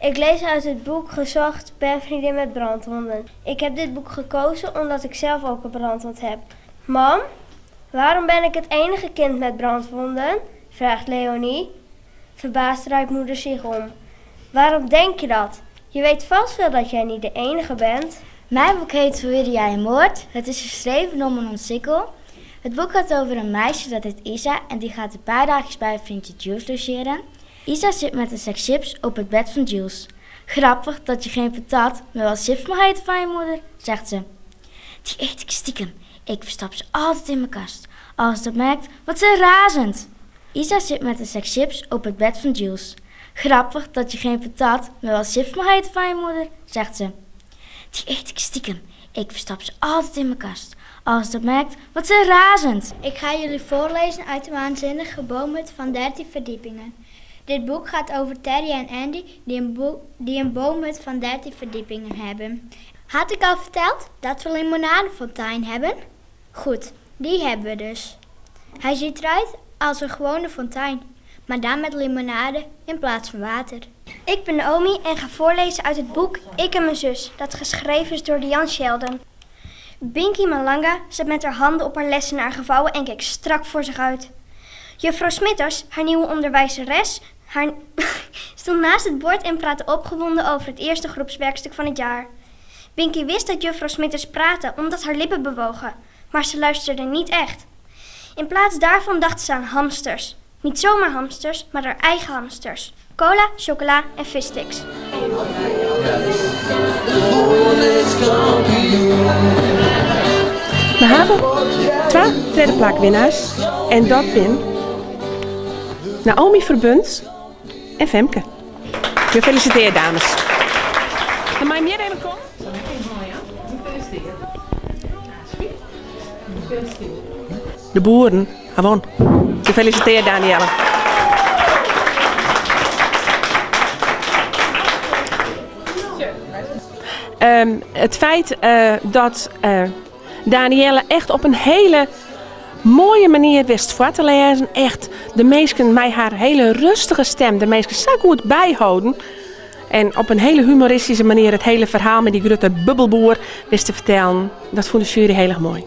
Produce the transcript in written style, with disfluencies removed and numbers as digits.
Ik lees uit het boek Gezocht per vriendin met brandwonden. Ik heb dit boek gekozen omdat ik zelf ook een brandwond heb. Mam, waarom ben ik het enige kind met brandwonden? vraagt Leonie. Verbaasd draait moeder zich om. Waarom denk je dat? Je weet vast wel dat jij niet de enige bent. Mijn boek heet Verweerde jij een moord? Het is geschreven door Manon Sikkel. Het boek gaat over een meisje dat heet Isa en die gaat een paar dagjes bij haar vriendje Jules logeren. Isa zit met een zak chips op het bed van Jules. Grappig dat je geen patat, maar wel chips mag eten van je moeder, zegt ze. Die eet ik stiekem. Ik verstap ze altijd in mijn kast. Als ze dat merkt, wordt ze razend. Isa zit met een zak chips op het bed van Jules. Grappig dat je geen patat, maar wel chips mag eten van je moeder, zegt ze. Die eet ik stiekem. Ik verstap ze altijd in mijn kast. Als ze dat merkt, wordt ze razend. Ik ga jullie voorlezen uit de waanzinnige boomhut van 13 verdiepingen. Dit boek gaat over Terry en Andy die een boomhut van 13 verdiepingen hebben. Had ik al verteld dat we limonadefontein hebben? Goed, die hebben we dus. Hij ziet eruit als een gewone fontein, maar dan met limonade in plaats van water. Ik ben Naomi en ga voorlezen uit het boek Ik en mijn zus, dat geschreven is door Diane Sheldon. Binky Malanga zat met haar handen op haar lessenaar gevouwen en keek strak voor zich uit. Juffrouw Smitters, haar nieuwe onderwijzeres, stond naast het bord en praatte opgewonden over het eerste groepswerkstuk van het jaar. Binky wist dat juffrouw Smitters praatte omdat haar lippen bewogen, maar ze luisterde niet echt. In plaats daarvan dacht ze aan hamsters. Niet zomaar hamsters, maar haar eigen hamsters. Cola, chocola en vissticks. We hebben 2 tweede plakwinnaars en dat bin Naomi Verbunt en Femke. Gefeliciteerd, dames. Dan mag je meer even komen. De boeren, gewoon. Gefeliciteerd, Danielle. Het feit dat Danielle echt op een hele mooie manier wist voor te lezen. Echt de meesten met haar hele rustige stem, de meesten zo goed bijhouden. En op een hele humoristische manier het hele verhaal met die grote bubbelboer wist te vertellen. Dat vond de jury heel erg mooi.